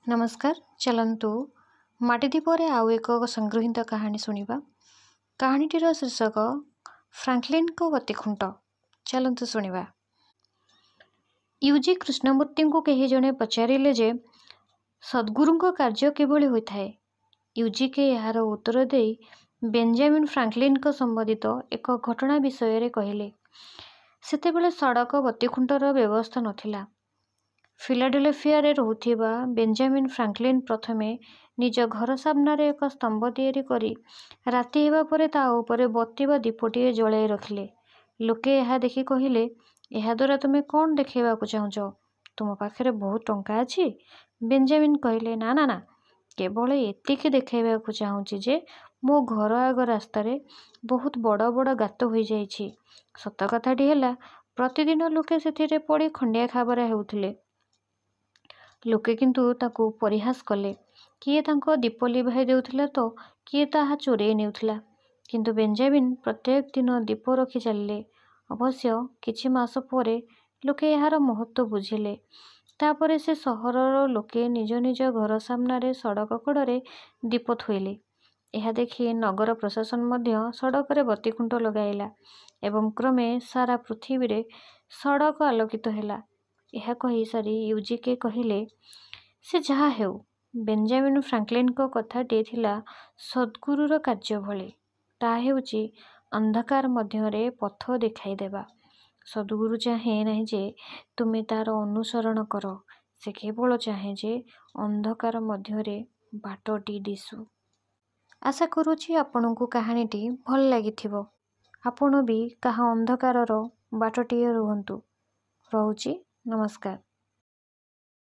ନମସ୍କାର। ଚାଲନ୍ତୁ ମାଟିଦୀପରେ ଆଉ ଏକ ସଂଗୃହୀତ କାହାଣୀ ଶୁଣିବା। କାହାଣୀଟିର ଶୀର୍ଷକ ଫ୍ରାଙ୍କଲିନଙ୍କ ବତୀଖୁଣ୍ଟ। ଚାଲନ୍ତୁ ଶୁଣିବା। ୟୁଜି କୃଷ୍ଣମୂର୍ତ୍ତିଙ୍କୁ କେହି ଜଣେ ପଚାରିଲେ ଯେ ସଦ୍ଗୁରୁଙ୍କ କାର୍ଯ୍ୟ କିଭଳି ହୋଇଥାଏ? ୟୁଜିକେ ଏହାର ଉତ୍ତର ଦେଇ ବେଞ୍ଜାମିନ୍ ଫ୍ରାଙ୍କଲିନଙ୍କ ସମ୍ବନ୍ଧିତ ଏକ ଘଟଣା ବିଷୟରେ କହିଲେ। ସେତେବେଳେ ସଡ଼କ ବତୀଖୁଣ୍ଟର ବ୍ୟବସ୍ଥା ନଥିଲା। ଫିଲାଡେଲଫିଆରେ ରହୁଥିବା ବେଞ୍ଜାମିନ୍ ଫ୍ରାଙ୍କଲିନ୍ ପ୍ରଥମେ ନିଜ ଘର ସାମ୍ନାରେ ଏକ ସ୍ତମ୍ଭ ତିଆରି କରି ରାତି ହେବା ପରେ ତା ଉପରେ ବତୀ ବା ଦୀପଟିଏ ଜଳାଇ ରଖିଲେ। ଲୋକେ ଏହା ଦେଖି କହିଲେ, ଏହାଦ୍ୱାରା ତୁମେ କ'ଣ ଦେଖାଇବାକୁ ଚାହୁଁଛ? ତୁମ ପାଖରେ ବହୁତ ଟଙ୍କା ଅଛି? ବେଞ୍ଜାମିନ୍ କହିଲେ, ନା ନା ନା, କେବଳ ଏତିକି ଦେଖାଇବାକୁ ଚାହୁଁଛି ଯେ ମୋ ଘର ଆଗ ରାସ୍ତାରେ ବହୁତ ବଡ଼ ବଡ଼ ଗାତ ହୋଇଯାଇଛି। ସତ କଥାଟି ହେଲା, ପ୍ରତିଦିନ ଲୋକେ ସେଥିରେ ପଡ଼ି ଖଣ୍ଡିଆ ଖାବରା ହେଉଥିଲେ। ଲୋକେ କିନ୍ତୁ ତାକୁ ପରିହାସ କଲେ। କିଏ ତାଙ୍କ ଦୀପ ଲିଭାଇ ଦେଉଥିଲା ତ କିଏ ତାହା ଚୋରେଇ ନେଉଥିଲା। କିନ୍ତୁ ବେଞ୍ଜାମିନ୍ ପ୍ରତ୍ୟେକ ଦିନ ଦୀପ ରଖି ଚାଲିଲେ। ଅବଶ୍ୟ କିଛି ମାସ ପରେ ଲୋକେ ଏହାର ମହତ୍ତ୍ୱ ବୁଝିଲେ। ତାପରେ ସେ ସହରର ଲୋକେ ନିଜ ନିଜ ଘର ସାମ୍ନାରେ ସଡ଼କ କଡ଼ରେ ଦୀପ ଥୋଇଲେ। ଏହା ଦେଖି ନଗର ପ୍ରଶାସନ ମଧ୍ୟ ସଡ଼କରେ ବତୀଖୁଣ୍ଟ ଲଗାଇଲା ଏବଂ କ୍ରମେ ସାରା ପୃଥିବୀରେ ସଡ଼କ ଆଲୋକିତ ହେଲା। ଏହା କହି ସାରି ୟୁଜିକେ କହିଲେ, ସେ ଯାହା ହେଉ, ବେଞ୍ଜାମିନ୍ ଫ୍ରାଙ୍କଲିନଙ୍କ କଥାଟି ଥିଲା ସଦ୍ଗୁରୁର କାର୍ଯ୍ୟ ଭଳି। ତାହା ହେଉଛି ଅନ୍ଧକାର ମଧ୍ୟରେ ପଥ ଦେଖାଇଦେବା। ସଦ୍ଗୁରୁ ଚାହେଁ ନାହିଁ ଯେ ତୁମେ ତାର ଅନୁସରଣ କର। ସେ କେବଳ ଚାହେଁ ଯେ ଅନ୍ଧକାର ମଧ୍ୟରେ ବାଟଟି ଦିଶୁ। ଆଶା କରୁଛି ଆପଣଙ୍କୁ କାହାଣୀଟି ଭଲ ଲାଗିଥିବ। ଆପଣ ବି କାହା ଅନ୍ଧକାରର ବାଟଟିଏ ରୁହନ୍ତୁ। ରହୁଛି, ନମସ୍କାର।